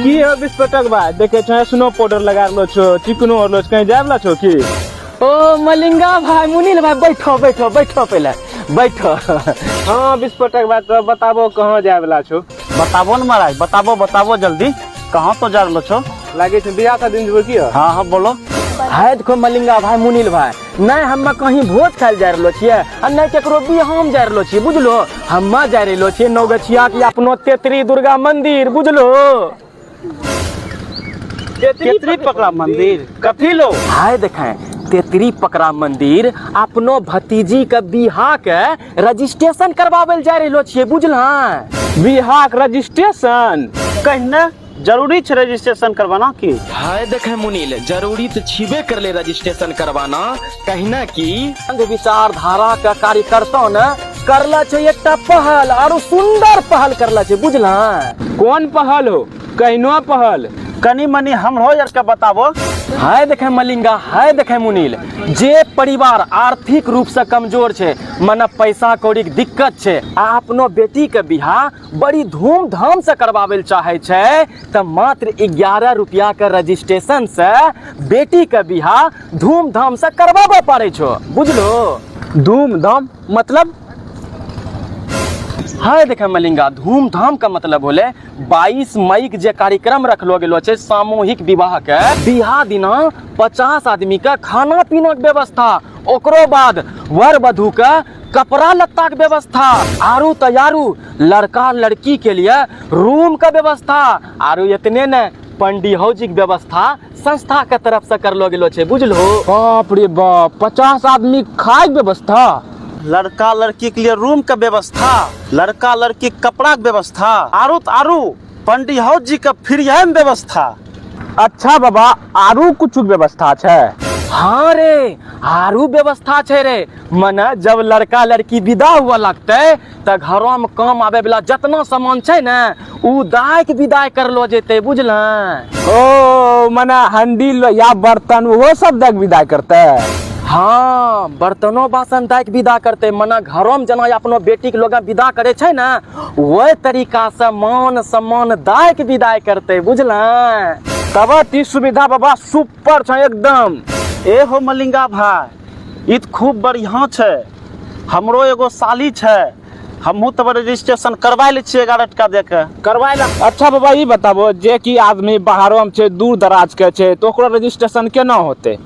की हो विस्फोटक बा? देखे छो, स्नो पाउडर लगा रहलो छो, चिकनो होलो छो, कहीं जाए वाला छो की? ओ मलिंगा भाई, मुनील भाई, बैठो बैठो बैठो, पहले बैठो। हाँ विस्फोटक बा, तो बताबो कहाँ जाए वाला छो? बताबो न महाराज, बताबो बताबो जल्दी, कहाँ तो जा रहलो छो? लागे छै बियाह शादी में की हो? हाँ हाँ, बोलो। हाय देखो मलिंगा भाई, मुनील भाई, नहीं हम कहीं भोज खाइल जा रहलो छियै आ नहीं केकरो बियाह में जा रहलो छियै, बुझलो? हम जा रहलो छियै नौगछिया के अपनो तेतरी दुर्गा मंदिर, बुझलो? तेतरी पकड़ा मंदिर कथी लो? हाय देखें, तेतरी पकड़ा मंदिर अपनो भतीजी के बियाह के रजिस्ट्रेशन करवावे जा रहलो छियै, बुझला? बियाह के रजिस्ट्रेशन? कहने जरूरी छै रजिस्ट्रेशन करवाना की? हाय देखे मुनील, जरूरी तो छिबे कर ले रजिस्ट्रेशन करवाना, कहना कि संघ विचारधारा के कार्यकर्ता ने करला छै एकटा पहल, आरो सुंदर पहल करला छै, बुझला? कौन पहल हो? कहनो पहल? कनी मनी हमरो यार के बताबो। हाय देखे मलिंगा, हाय देखे मुनील, जे परिवार आर्थिक रूप से कमजोर छै, मने पैसा कौड़ी के दिक्कत छै आ अपनो बेटी के बियाह बड़ी धूमधाम से करवावे लए चाहे छै, तऽ मात्र 11 रुपया के रजिस्ट्रेशन से बेटी के बियाह धूमधाम से करवाबे पड़े छो, बुझलो? धूमधाम मतलब? हाय देखे मलिंगा, धूमधाम का मतलब होले 22 मई के जे कार्यक्रम रखलो गेलो छै सामूहिक विवाह के, बियाह दिना 50 आदमी के खाना पीना के व्यवस्था, ओकरो बाद वर वधु के कपड़ा लत्ता के व्यवस्था, आरू तैयारू लड़का लड़की के लिए रूम के व्यवस्था, आरू इतने ने पंडिहो जी के व्यवस्था संस्था के तरफ से करलो गेलो छै, बुझलो? बाप रे बाप, 50 आदमी खाए के व्यवस्था, लड़का लड़की के लिए रूम के व्यवस्था, लड़का लड़की के कपड़ा के व्यवस्था, आरू त आरू पंडिहो जी के फ्री में व्यवस्था। अच्छा बाबा, आरू कुछ व्यवस्था छै? हाँ रे, आरू व्यवस्था छै रे। मने जब लड़का लड़की विदा हुआ लगते तऽ घरों में काम आवे वाला जतना सामान छै ने, उ दाय के विदाई करलो जेते, बुझल? ओ मने हंडी या बर्तन ओहो सब दे के विदा करते? हाँ, बर्तनो बासन दाय के विदा करते। मने घरों में जेना अपनो बेटी के लोग विदा करे छै ने, वही तरीका से मान सम्मान दाय के विदाई करते, बुझल? तब ती सुविधा बाबा सुपर छै एकदम। ए हो मलिंगा भाई, ई तऽ खूब बढ़िया छै। हमरो एगो साली छै, हमहूँ तऽ रजिस्ट्रेशन करवा लै छियै 11 टका दे के। करवाए ला। अच्छा बाबा, ई बताबो जे कि आदमी बाहरो में छै, दूर दराज के छै, तो ओकरो रजिस्ट्रेशन केना होते?